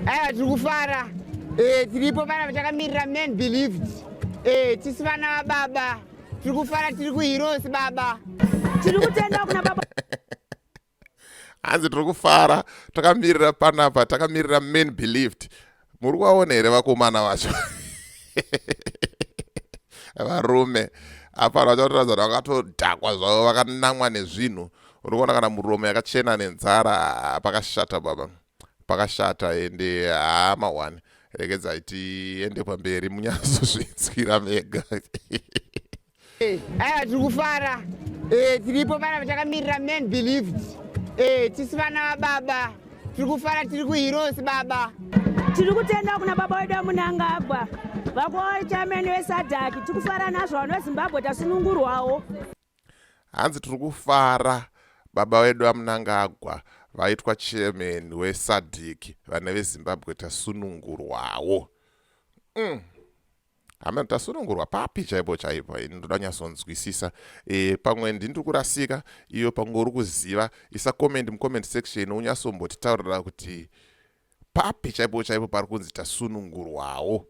Aiwa, tiri kufara. Tiripo panapa takamirira man believed. Tisi vana vababa, tiri kufara, tiri kuheroes baba. Tiri kutenda kuna baba. Hanzi tiri kufara, takamirira panapa, takamirira man believed. Muri kuvaona here vakomana vacho, varume apa vachatoratidza kuti vakatodhakwa zvavo, vakanamwa nezvinhu. Uri kuona kana muromo yakachena nenzara. Pakashata baba, pakashata. Ende hama one, regedzai tiende pamberi munyatsozvinzwira mega. Aiwa, tiri kufara. Tiripo panapa takamirira man believed. Tisi vana vababa, tiri kufara, tiri kuheroes baba. Tiri kutenda kuna baba wedu aMnangagwa, vakuva chairman veSADC. Tiri kufara nazvo, vanhu veZimbabwe tasunungurwawo. Hanzi tiri kufara, baba vedu aMnangagwa vaitwa chairman weSADC, vana veZimbabwe tasunungurwawo. Hama, tasunungurwa papi chaipo chaipo? Ini ndoda kunyatsonzwisisa. Pamwe ndini kurasika iyo, pamwe uri kuziva. Isa comment mucomment section, unyasombotitaurira kuti papi chaipo chaipo pari kunzi tasunungurwawo.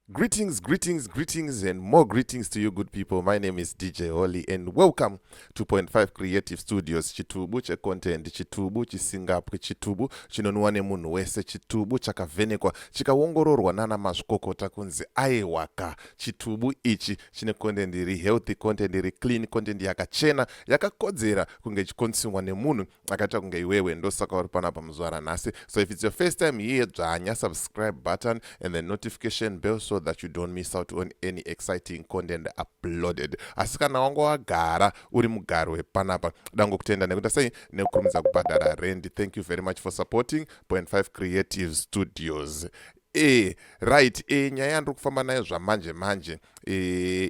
Greetings, greetings, greetings, and more greetings to you, good people. My name is DJ Holly, and welcome to Point 5 Creative Studios. Chitubu checontent, chitubu chisingapwi, chitubu chinonwa nemunhu wese, chitubu chakavhenekwa chikaongororwa nana mazvikokota kunzi aiwaka, chitubu ichi chine content iri healthy, content iri clean, content yakachena, yakakodzera kunge ichikonsumwa nemunhu akaita kunge iwewe. Ndosaka uri panapa muzuva ranhasi. So if it's your first time here, dzvanya subscribe button and the notification bell so that you don't miss out on any exciting content uploaded. Asi kana wanga wagara uri mugari wepanapa, dangokutenda nekuita sei, nekukurumidza kubhadhara rent. Thank you very much for supporting Point 5 Creative Studios. Right, nyaya yandiri kufamba nayo zvamanje manje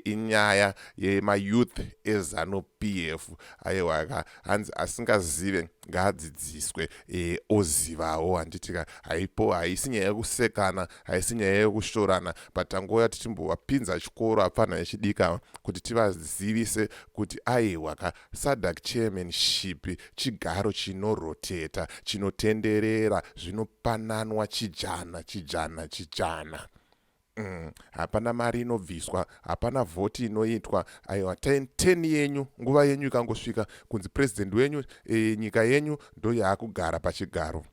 inyaya yemayouth eZANU PF. Aiwa, hanzi asingazive ngaadzidziswe, ozivawo. Handitika haipo, haisi nyaya yekusekana, haisi nyaya yekushorana, but tangoya tichimbovapinza chikoro apfana echidika kuti tivazivise kuti aiwa ka, SADC chairmanship chigaro chinoroteta, chinotenderera, zvinopananwa chijana chijana chijana. Hapana mari inobviswa, hapana vhoti inoitwa. Aiwa, 10 yenyu, nguva yenyu ikangosvika kunzi purezidendi wenyu, nyika yenyu ndo yaakugara pachigaro,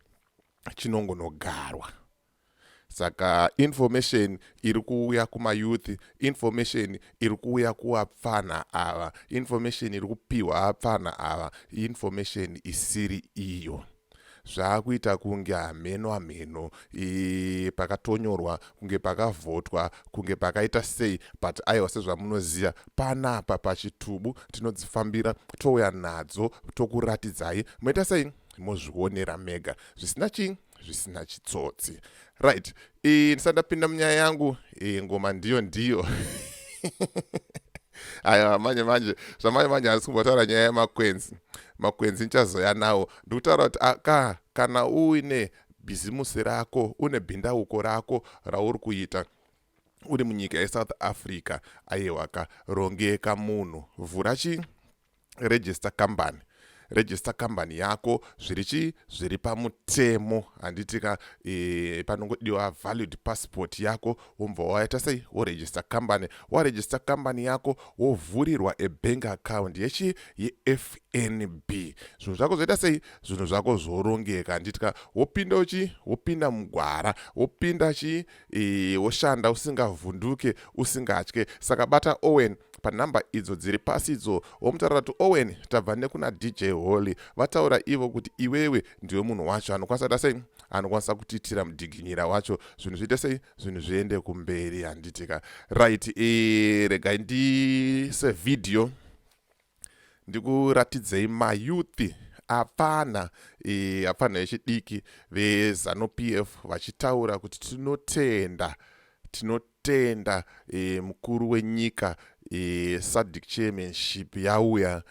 chinongonogarwa. Saka information iri kuuya kumayouth, information iri kuuya kuvapfana ava, information iri kupiwa vapfana ava, information isiri iyo. Zvaakuita kunge hameno hameno, pakatonyorwa kunge pakavhotwa, kunge pakaita sei. But aiwa, sezvamunoziva, panapa pachitubu tinodzifambira, touya nadzo, tokuratidzai, moita sei, mozvionera mega, zvisina chii, zvisina chitsotsi. Right, ndisati ndapinda munyaya yangu, ngoma ndiyo ndiyo. Aiwa, manje manje, zvamanje manje handisi kumbotaura nyaya yemakwenzi. Makwenzi ndichazoya nawo. Ndikutaura kuti aka kana uine bhizimusi rako, une bhindauko rako rauri kuita uri munyika yeSouth Africa, aiwa ka, rongeka munhu, vhura chi register company, register company yako zviri chi zviri pamutemo. Handitika panongodiwa valid passport yako, wobva waita sei, woregister company. Waregister company yako, wovhurirwa a bank account yechi yeFNB. Zvinhu zvako zvoita sei, zvinhu zvako zvorongeka. Handitika wopinda uchi wopinda mugwara, wopinda chi woshanda usingavhunduke, usingatye. Saka bata Owen panhamba idzo dziri pasi idzo, womutaurira kuti, "Owen, tabva nekuna DJ Holly, vataura ivo kuti iwewe ndiwe munhu wacho anokwanisa kuita sei, anokwanisa kutiitira mudhiginyira wacho, zvinhu zviite sei, zvinhu zviende kumberi." Handitika right, regai ndise vhidhiyo ndikuratidzei mayouth apana, apana echidiki veZANU PF vachitaura kuti tinotenda, tinotenda mukuru wenyika. SADC chairmanship yauya.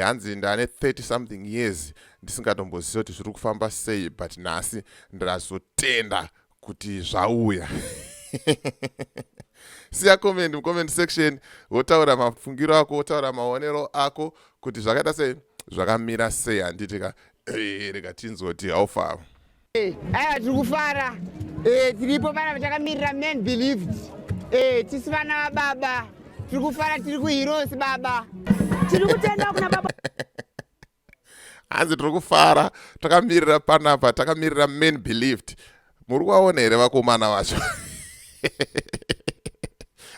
Hanzi ndane 30 something years ndisingatomboziva kuti zviri kufamba sei, but nhasi ndazotenda kuti zvauya. Siya comment mucomment section, wotaura mafungiro ako, wotaura maonero ako kuti zvakaita sei, zvakamira sei, handiti ka? Rega tinzoti haufa. Aiwa, tiri kufara. Tiripo panapa takamirira man believed. Tisi vana vababa, tiri kufara, tiri kuHeroes, baba. Tiri kutenda kuna baba. Hanzi tiri kufara, takamirira panapa, takamirira man believed. Muri kuvaona here vakomana vacho,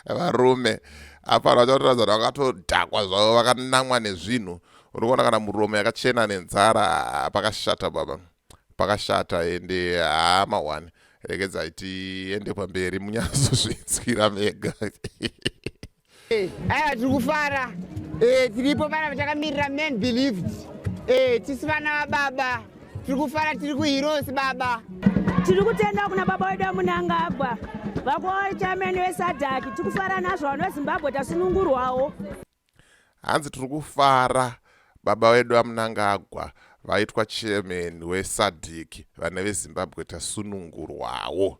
varume apa vachatoratidza kuti vakatodhakwa zvavo, vakanamwa nezvinhu. Uri kuona kana muromo yakachena nenzara. Pakashata baba, pakashata. Ende hama one, regedzai tiende pamberi munyatsozvinzwira mega. Aiwa, tiri kufara. Tiripo panapa takamirira man believed. Tisi vana vababa, tiri kufara, tiri kuHeroes, baba. Tiri kutenda kuna baba wedu Munangagwa, vakuva chairman veSADC. Tiri kufara nazvo, vanhu veZimbabwe tasunungurwawo. Hanzi tiri kufara, baba vedu vaMunangagwa vaitwa chairman weSADC, vana veZimbabwe tasunungurwawo.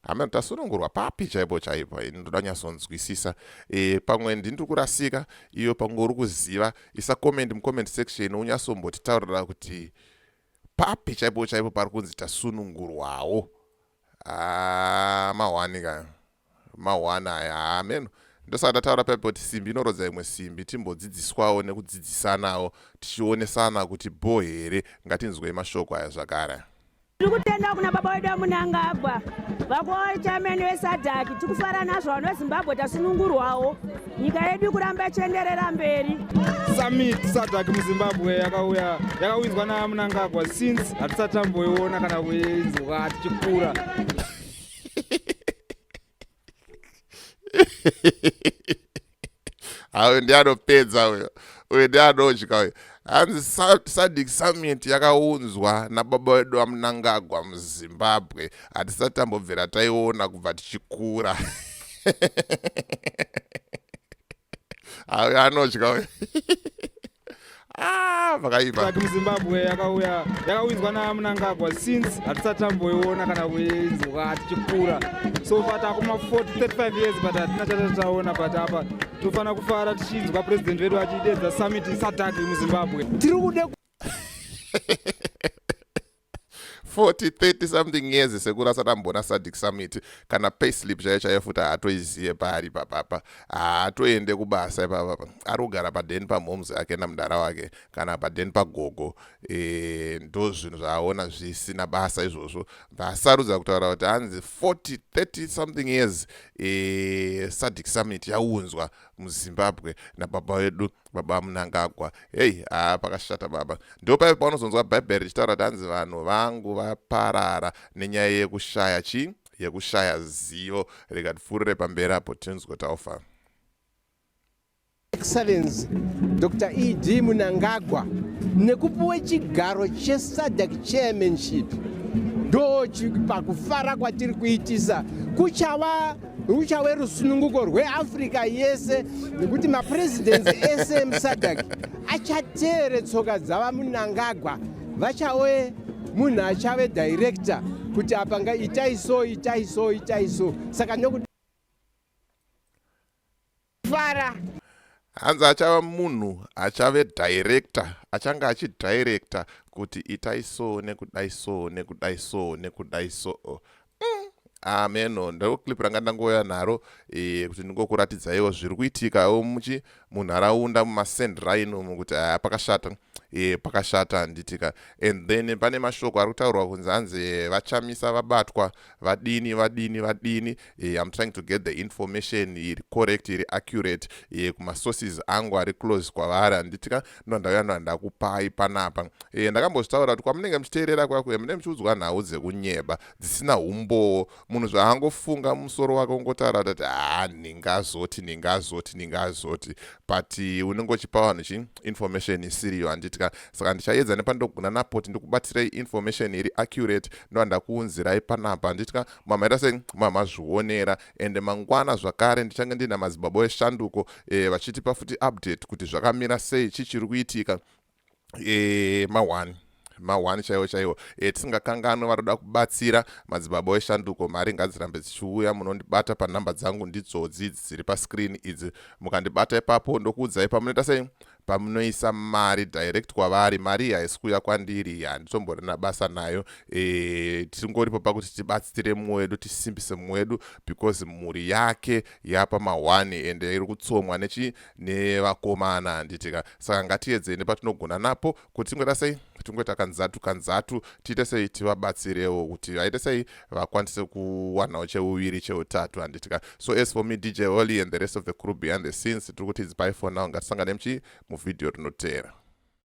Hama, tasunungurwa papi chaipo chaipo? Ini ndoda kunyatsonzwisisa. Pamwe ndini kurasika, iyo pamwe uri kuziva. Isa comment mucomment section, unyasombotitaurira kuti papi chaipo chaipo pari kunzi tasunungurwawo. Mahwani ka, mahwani aya. Hameno, ndosaka ndataura paipo kuti simbi inorodza imwe simbi. Timbodzidziswawo nekudzidzisanawo, tichionesana kuti bho here. Ngatinzwei mashoko aya zvakare. Tiri kutenda kuna baba wedu Munangagwa, vakuva chairman veSADC. Tiri kufara nazvo, vanhu veZimbabwe tasunungurwawo, nyika yedu kuramba ichienderera mberi. Summit SADC muZimbabwe yakauya, yakawinzwa naMunangagwa. Since hatisati tamboiona kana kuinzwa tichikura. Uyu ndianopedza uyo, uyu ndianodya uyo. Hanzi SADC summit yakaunzwa nababa vedu vaMunangagwa muZimbabwe, hatisati tambobvira taiona kubva tichikura. Uyu anodya uyo. Ah, vakaipa. SADC muZimbabwe yakauya, yakawinzwa naMunangagwa. Since hatisati tamboiona kana kuinzwa tichikura. So far takuma 40 35 years, but hatina chatati taona. But apa tofanira kufara tichinzwa president vedu achidedza summit SADC muZimbabwe. Tiri kude 40 30 something years sekuru asati amboona SADC summit. Kana payslip chaiyo chaiyo futi haatoiziye paari papapa. Haatoende kubasa ipapapa, ari kugara padheni pamhomes ake namudara wake kana padheni pagogo. Ndo zvinhu zvaaona zvisina basa izvozvo, vasarudza kutaura kuti hanzi 40 30 something years SADC summit yaunzwa muZimbabwe nababa vedu, baba Munangagwa. Hei, haa, pakashata baba. Ndo paipo paunozonzwa Bhaibheri richitaura kuti hanzi vanhu vangu vaparara nenyaya yekushaya chii? Yekushaya zivo. Rega tipfuurire pamberi apo, tinzwe taufa. Excellence Dr ED Munangagwa nekupuwe chigaro cheSADC chairmanship, ndo pakufara kwatiri kuitisa. Kuchava ruchave rusununguko rweAfrica yese, nekuti mapresidents ese emuSADC achateere tsoka dzava Munangagwa. Vachave munhu achave director kuti apa nga itai so, itai so, itai so. Saka nokuti Fara. Hanzi achava munhu achave director, achange achidirector kuti itai so, nekudai so, nekudai so, nekudai so. Ameno, ndo clip ranga ndangouya naro kuti ndingokuratidzaiwo zviri kuitikawo muchi munharaunda mumasendrai umu, kuti aya pakashata, pakashata, handitika? And then pane mashoko ari kutaurwa kunzi hanzi vaChamisa vabatwa, vadini vadini vadini. I'm trying to get the information iri correct, iri accurate, kumasources angu ari close kwavari, handitika? Ndo ndauya, ndo ndakupai panapa. Ndakambozvitaura kuti kwamunenge muchiteerera kwakwe, munenge muchiudzwa nhau dzekunyeba dzisina umbowo. Munhu zvaangofunga musoro wake ungotaura kuti ha, ndingazoti, ndingazoti, ndingazoti. But unenge uchipa vanhu chi information isiriyo, handitika? Saka ndichaedza nepandogona napo kuti ndikubatirei information iri accurate. Ndova ndakuunzirai panapa, handitika? Mamaita sei, mamazvionera. Ende mangwana zvakare ndichange ndina Madzibaba Eshanduko vachitipa futi update kuti zvakamira sei, chichiri kuitika. Ma1 ma1 chaiwo chaiwo. Tisingakanganwe varoda kubatsira Madzibaba Eshanduko, mari ngadzirambe dzichiuya. Munondibata panhamba dzangu, ndidzodzi dziri pascreen idzi. Mukandibata ipapo, ndokuudzai pamunoita sei, pamunoisa mari direct kwavari. Mari iyi haisi kuuya kwandiri, handitomborina basa nayo. Tingoripo pakuti tibatsire mumwe wedu, tisimbise mumwe wedu, because mhuri yake yapa ma1 ende iri kutsomwa nechi nevakomana, handitika? Saka ngatiedzei nepatinogona napo kuti tingoita sei, tingoita kanzatu kanzatu, tiite sei, tivabatsirewo kuti vaite sei, vakwanise kuwanawo cheuviri, cheutatu, handitika? So as for me, DJ Holly, and the rest of the crew behind the scenes, tiri kuti it's bye for now. Ngatisangane muchi muvhidhiyo rinoteera.